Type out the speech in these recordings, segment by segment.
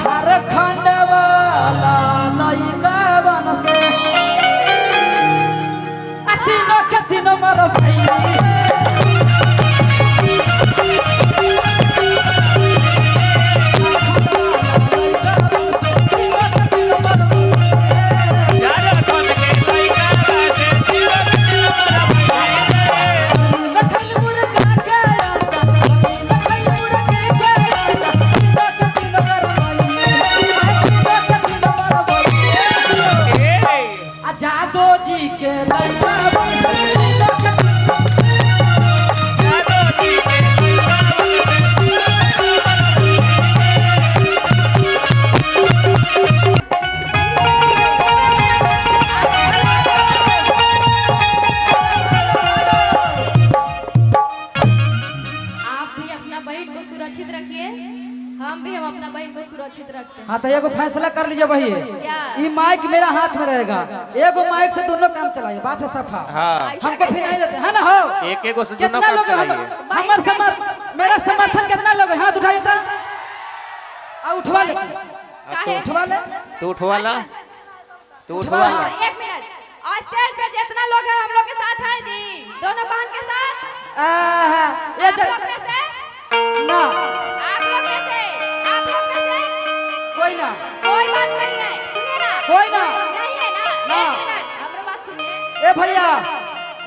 झारखंड वाला लइका बन से आ तीनों के तीनों मर भइली। जादो जी के लइका आप भी अपना बहन को सुरक्षित रखिए, हम भी हम अपना बहन को सुरक्षित रखते हैं। हाँ तो एगो फैसला कर लीजिए भाई, ये माइक मेरा हाथ में रहेगा, एगो माइक से दोनों काम चलाइए, बात है सफा। हाँ। हमको फिर नहीं देते है ना हो। एक एगो से दोनों कितना काम लोग चलाइए। हमार समर मेरा समर्थन कितना लोग हाथ उठाइए था, आ उठवा ले, उठवा ले, तू उठवा ला, तू उठवा ला। एक मिनट, और स्टेज पे जितना लोग हैं हम लोग के साथ हैं जी, दोनों बहन के साथ। ये आप लोग में से ना, आप लोग में से, आप लोग में से कोई ना, कोई बात नहीं है, सुनिए ना, कोई ना नहीं है ना, ना। एक मिनट हमरा बात सुनिए। ए भैया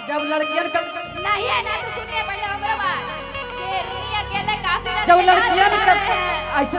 जब लड़कियन का नहीं है ना तो सुनिए पहले हमरा बात। शेरनी अकेले काफी जब लड़कियन का ऐसे